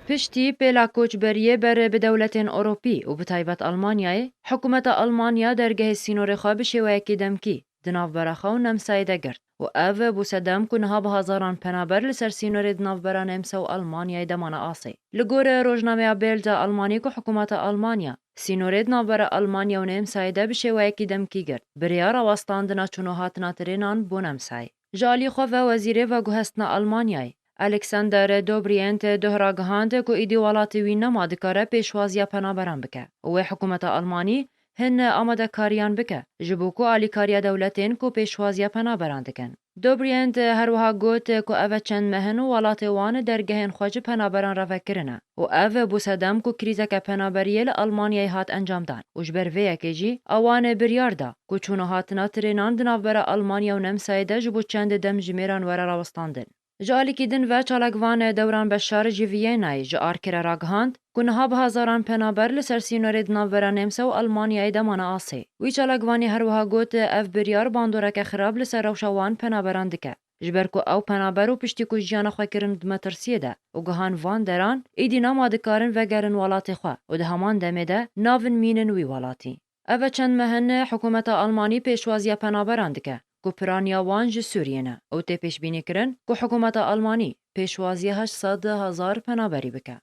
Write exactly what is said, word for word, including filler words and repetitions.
Piştî pêla koçberiyê ber bi dewletên Ewropî û bi taybet Almanyayê, hikûmeta Almanya dergehê sînorê xwe bi şêweyekî demkî di navbera xwe û Nemsayê de girt û ev bû sedem ku niha bi hezaran penaber li ser sînorê di navbera Nemsa û Almanyayê de mane asê. Li gorî rojnameya Bild a Almanî ku hikûmeta Almanya sînorê di navbera Almanya û Nemsayê de bi şêweyekî demkî girt, bi rêya rawestandina çûn û hatina trênan bo Nemsayê. Ji alî xwe ve wezîrê veguhestina Almanyayê, Alexander Dobrindt, doh ragihand ku îdî welatê wî nema dikare pêşwaziya penaberan bike û wê hikûmeta Almanî hin amadekariyan bike ji bo ku alîkariya dewletên ku pêşwaziya penaberan dikin. Dobrindt her wiha got ku ev çend meh in û welatê wan dergehên xwe ji penaberan re vekirine û ev bû sedem ku krîzeke penaberiyê li Almanyayê hat encamdan û ji ber vê yekê jî ewan biryar da ku çûn û hatina trênan di navbera Almanya û Nemsayê de ji bo çend demjimêran were rawestandin. Ji alîkî din ve çalakvan Dewran Beşar ji Vîyenayê ji Arkerê ragihand ku niha bi hezaran penaber li ser sînorê di navbera Nemsa û Almanyayê de mane asê. Wî çalakvanî her wiha got, ev biryar bandoreke xirab li ser rewşa wan penaberan dike. Ji ber ku ew penaber û piştî ku jiyana xwe kirin di metirsiyê de û gihan van deran, îdî nema dikarin vegerin welatê xwe û di heman demê de navin mînin wî welatî. Ev çend meh in hikûmeta Almanî pêşwaziya penaberan dike ku piraniya wan ji Sûriyê ne û tê pêşbînîkirin ku hikûmeta Almanî pêşwaziya heşt sed hezar penaberî bike.